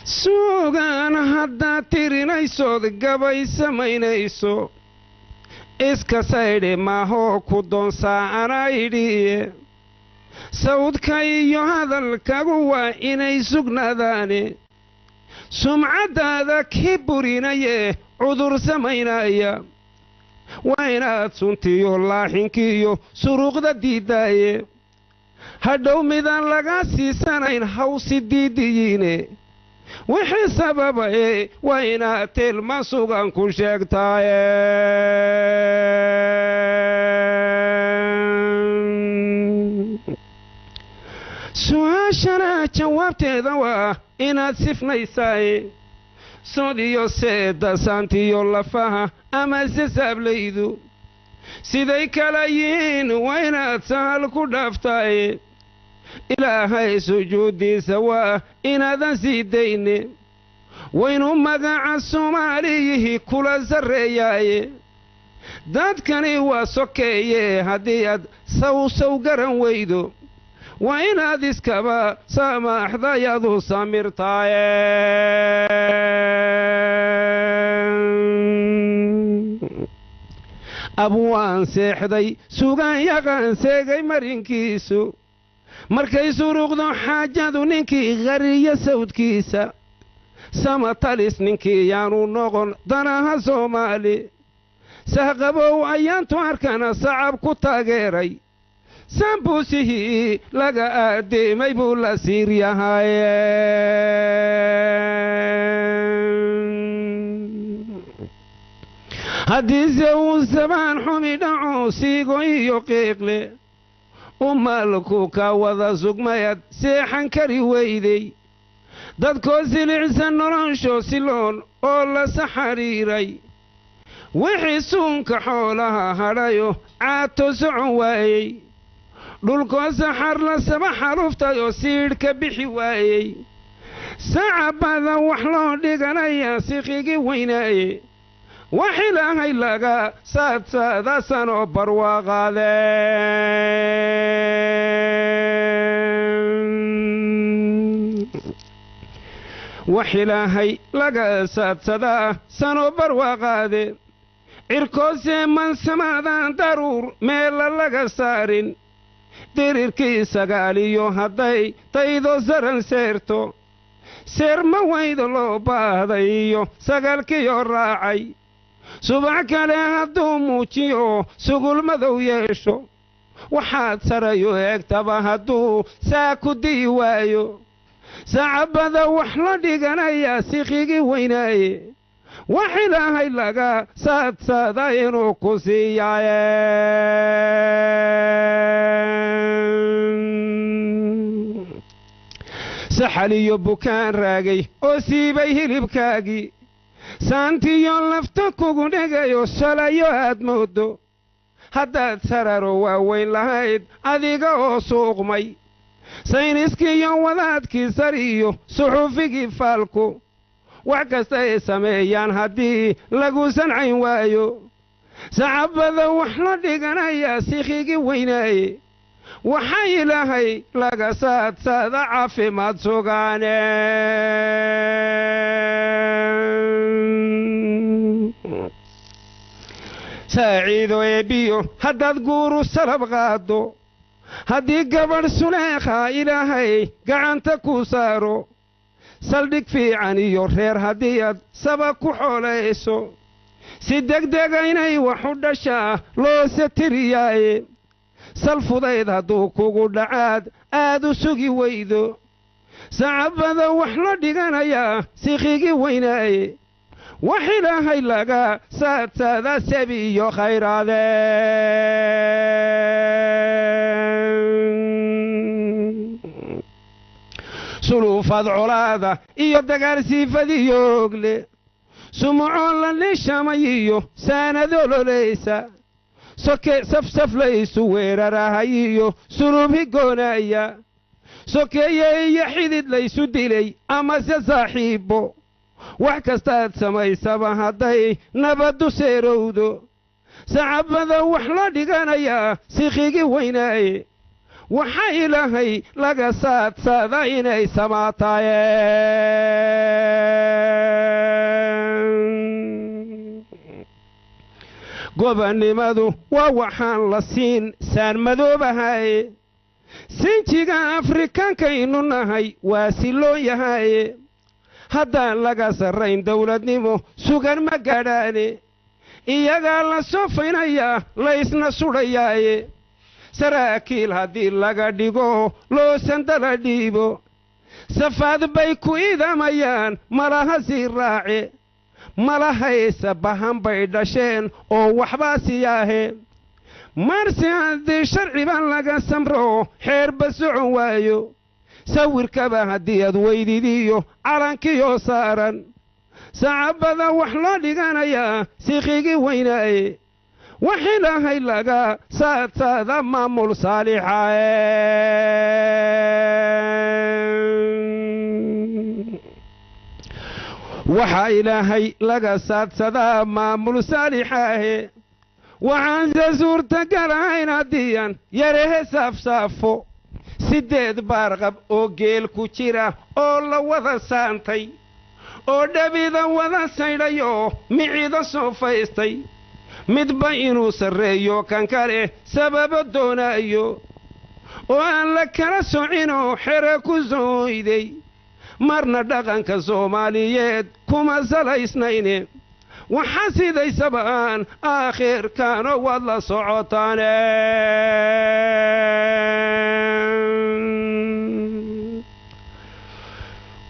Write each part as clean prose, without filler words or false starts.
Suugaan haddaad tirinaysood gabay samaynayso, iska saydhi maahoo ku doonsaa anaydhiye. Sawdka iyo hadalkagu waa inay sugnaadaane. Sumcaddaada kii burinaye cudur samaynaya, waa inaad suntiyo laaxinkiiyo suruuqda diiddaaye. Hadhow midaan laga siisanayn hawsi diidiyiine, wixii sababaye waa inaad tilma sugan ku sheegtaaye. Su-aashana jawaabteeda waa inaad sifnaysaaye, sodiyo seeda saantiyo lafaha ama sasaablaydu siday kala yihiin waa inaad sahal ku dhaaftaaye. Ilaahay sujuuddiisa waa inaadan sii dayne, waynu magaca Soomaaliyihii kula sarreeyaaye. Dadkani waa sokeeye, haddii aad sawsaw garan weydo waa inaad iskaba saamaaxdayadu samirtaaye. Abwaan seexday sugaan yaqaan seegay marinkiisu, markay suruqdo xaajadu ninkii qariya sawdkiisa, samatalis ninkii yaanu noqon danaha Soomaali. Sahqabow ayaantu arkana sacab ku taageeray, sambuusihii laga aaddeemay buu la siir yahaye. Haddiise uu sabaan xumi dhaco siigo iyo qiiqle, umalku ka wada sugmayad seexan kari weydey, dadkoo silicsan nolosho siloon oo lasa xidhiiray, wixii suunka xoolaha hadhayo caato socon waayey, dhulkoo saxar la saba xaluftayoo siidhka bixi waayey, sacabada wax loo dhiganayaa siqigi weynaaye, wax ilaahay laga saadsaada sanoo barwaaqaade. Wax ilaahay laga saadsadaa sanoo barwaaqaade, cirkoosee mansamaadaan daruur meela laga saarin, dirirkii sagaaliyo hadday daydo saran seerto, seerma waydo loo baahday iyo sagaalkiyo raacay, subax kale hadduu muujiyo sugul madow yeesho, waxaad sarayo eegtaba hadduu saa ku di'i waayo, sacabada wax la dhiganayaa siqigi weynaaye, wax ilaahay laga saadsaada inuu ku siiyaaye. Saxal iyo bukaan raagay oo siibay hilibkaagii, saantiyo lafta kugu dhegayo shalayo aad moodo, haddaad sararo waaweyn lahayd adiga oo suuqmay, sayniskiiyo wadaadkii sariyo suxufigii faalku wax kasta ay sameeyaan haddii lagu sancayn waayo, sacabada wax la dhiganayaa sikhigii weynaaye, waxa ilaahay laga saadsaada caafimaad sugaane. Saaciido eebbiyo haddaad guuru salab qaaddo, haddii gabadh suleekha ilaahay gacanta ku saaro, saldhig fiican iyo reer haddii aad saba ku xoolayso, si degdega inay wax u dhashaa loose tiriyaaye, sal fudayd hadduu kugu dhacaad aad u sugi weydo, sacabada wax la dhiganayaa sikhigi weynaaye, wax ilaahay laga saadsaada sabi iyo khayraade. Suluufaad colaada iyo dagaal siifadiyoogle, sumucoo la lishamay iyo saanadololaysa, soke safsaflaysu weerarahay iyo sulub higoonaya, sokeeye iyo xidid laysu dilay amase saaxiibbo, wax kastaad samaysaba hadday nabaddu seerowdo, sacabada wax la dhiganayaa sikhigi weynaaye, Waxa Ilaahay laga saadsaada inay samaataye. Gobannimadu waa waxaan la siin saan madoobahaye. Sinjiga Afrikaankaynu nahay waa siloon yahaye. Haddaan laga sarrayn dawladnimo sugan ma gadhaane, iyagaa la soofaynayaa, laysna sudhayaaye. Saraakiil haddii laga dhigo loo sandala dhiibo, safaad bay ku idamayaan, malaha sii raace malahaysa bahan bay dhasheen oo waxbaa siyaahe. Marse haddii sharciban laga samro xeerba socon waayo, sawirkaba haddii aad weydidiyo calankiyoo saaran sacabada wax loo dhiganayaa siqigii weynaaye. Wax Ilaahay laga saadsaada maamul saalixae. Waxaa Ilaahay laga saadsadaa maamul saalixaahe. Waxaanse suurtagalahayn haddiian yarehe saafsaafo 8 baarqab oo geel ku jira oo la wada saantay oo dhabida wada saydhayoo micida soo faystay, midba inuu sarreeyo kan kale sababo doonaayo oo aan la kala socinoo xere ku sooyday, marna dhaqanka Soomaaliyeed kuma salaysnayne. Waxa sidaysaba aan aakhirkaano waad la socotaane.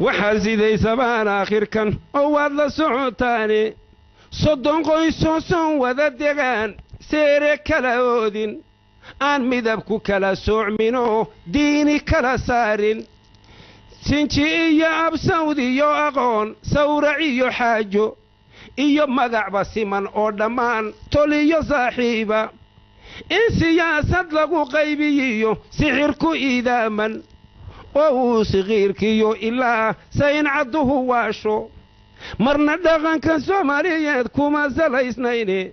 Waxaa sidaysabaan aakhirkan oo waad la socotaane. 30 qoysoo soon wada degaan, seere kala oodin, aan midabku kala soocminoo diini kala saarin, sinji iyo absawd iyo aqoon sawrac iyo xaajo iyo magacba siman oo dhammaan toliyo saaxiiba, in siyaasad lagu qaybiyiyo sixir ku iidaaman oo uu siqiirkiyo ilaa sayncadduhu waasho, marna dhaqanka Soomaaliyeed kuma salaysnayne.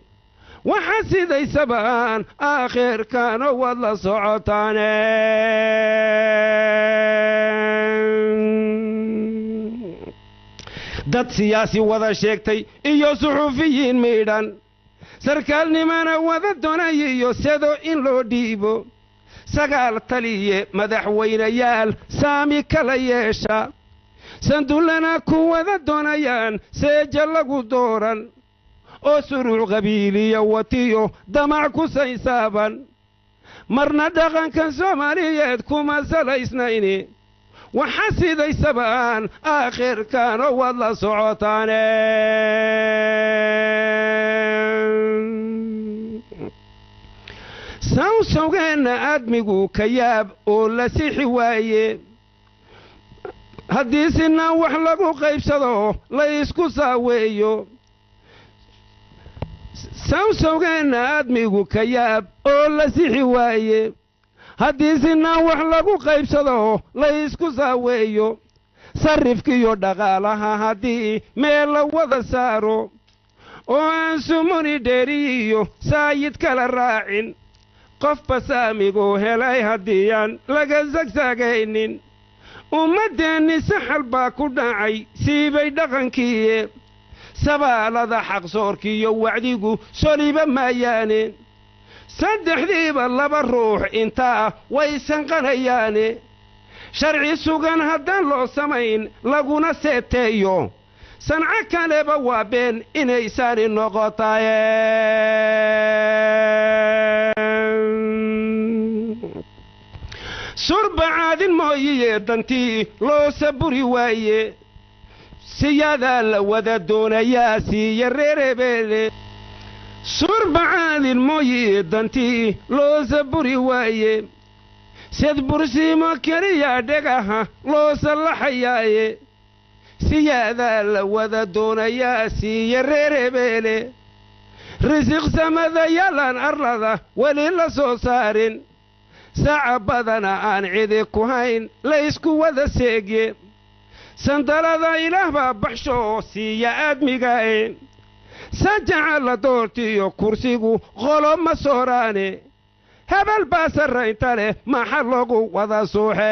Waxa sidaysaba aan aakhirkaano waad la socotaane. Dad siyaasi wada sheegtay iyo suxufiyiin miidhan sarkaalnimana wada doonayiyo sedo in loo dhiibo, 9 taliye madaxweynayaal saami kala yeesha, sandullana ku wada doonayaan seeja lagu dooran oo suruuc qabiiliya watiyo damac ku saysaaban, marna dhaqanka Soomaaliyeed kuma salaysnayne. Waxa sidaysaba aan aakhirkaano waad la socotaane. Sawsawgeenna aadmigu ka yaab oo la sixi waaye haddii sinaan wax lagu qaybsado la isku saaweeyo. Sawsawgeenna aadmigu ka yaab oo la sixi waaye haddii sinaan wax lagu qaybsado la isku saaweeyo. Sarrifkiiyo dhaqaalaha haddii meel la wada saaro oo aan sumuni dheeriyiyo saayid kala raacin, qofba saamiguu helay haddii aan laga sagsaagaynin, ummaddeenni saxal baa ku dhacay siibay dhaqankiiye. Sabaalada xaqsoorkiiyo wacdigu soliba maayaane, saddexdiiba laba ruux intaa way sanqanayaane. Sharci sugan haddaan loo samayn laguna seeteeyo, sanco kaleba waa been inaysaani noqotaye. Surba caadin mooyiye dantii loo saburi waaye, siyaadaa la wada doonayaa siiya reerebeele. Surba caadin mooyiye dantii loo saburi waaye, sed bursiimo keliya dhegaha loo sallaxayaaye. Siyaadaa la wada doonayaa siiya reerebeele. Risiq samadayalaan arlada weli la soo saarin, saaca badana aan cidi ku hayn laysku wada seegye. Sandalada Ilaah baa baxshoo siiya aadmigae, sajaca la doortiyo kursigu qolo ma sooraane. Hebel baa sarraynta leh, maxa loogu wada suuxee?